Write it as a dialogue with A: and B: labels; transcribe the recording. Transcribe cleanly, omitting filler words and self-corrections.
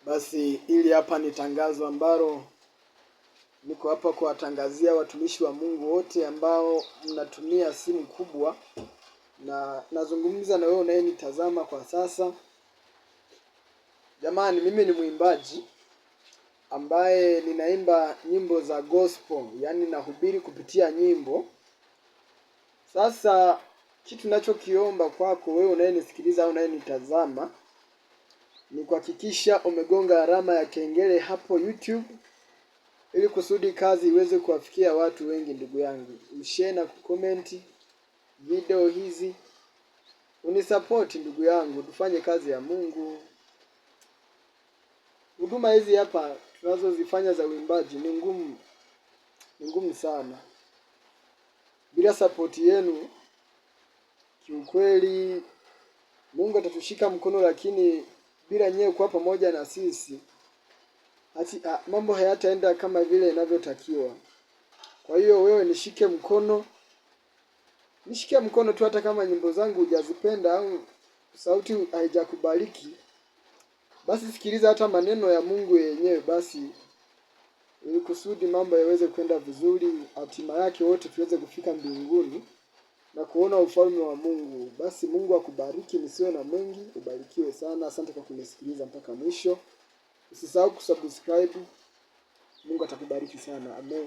A: Basi hili hapa ni tangazo ambalo niko hapa kuwatangazia watumishi wa Mungu wote ambao mnatumia simu kubwa, na nazungumza na wewe unayenitazama kwa sasa. Jamani, mimi ni mwimbaji ambaye ninaimba nyimbo za gospel, yaani nahubiri kupitia nyimbo. Sasa kitu ninachokiomba kwako wewe unayenisikiliza au unayenitazama ni kuhakikisha umegonga alama ya kengele hapo YouTube ili kusudi kazi iweze kuwafikia watu wengi. Ndugu yangu, ushare na kukomenti video hizi, unisapoti ndugu yangu, tufanye kazi ya Mungu. Huduma hizi hapa tunazozifanya za uimbaji ni ngumu, ni ngumu sana. Bila sapoti yenu, kiukweli Mungu atatushika mkono, lakini bila nyewe kuwa pamoja na sisi ati, mambo hayataenda kama vile inavyotakiwa. Kwa hiyo wewe nishike mkono, nishike mkono tu, hata kama nyimbo zangu hujazipenda au sauti haijakubaliki, basi sikiliza hata maneno ya Mungu yenyewe basi, ili kusudi mambo yaweze kwenda vizuri, hatima yake wote tuweze kufika mbinguni na kuona ufalme wa Mungu. Basi Mungu akubariki, nisiwe na mengi, ubarikiwe sana. Asante kwa kunisikiliza mpaka mwisho. Usisahau kusubscribe. Mungu atakubariki sana. Amen.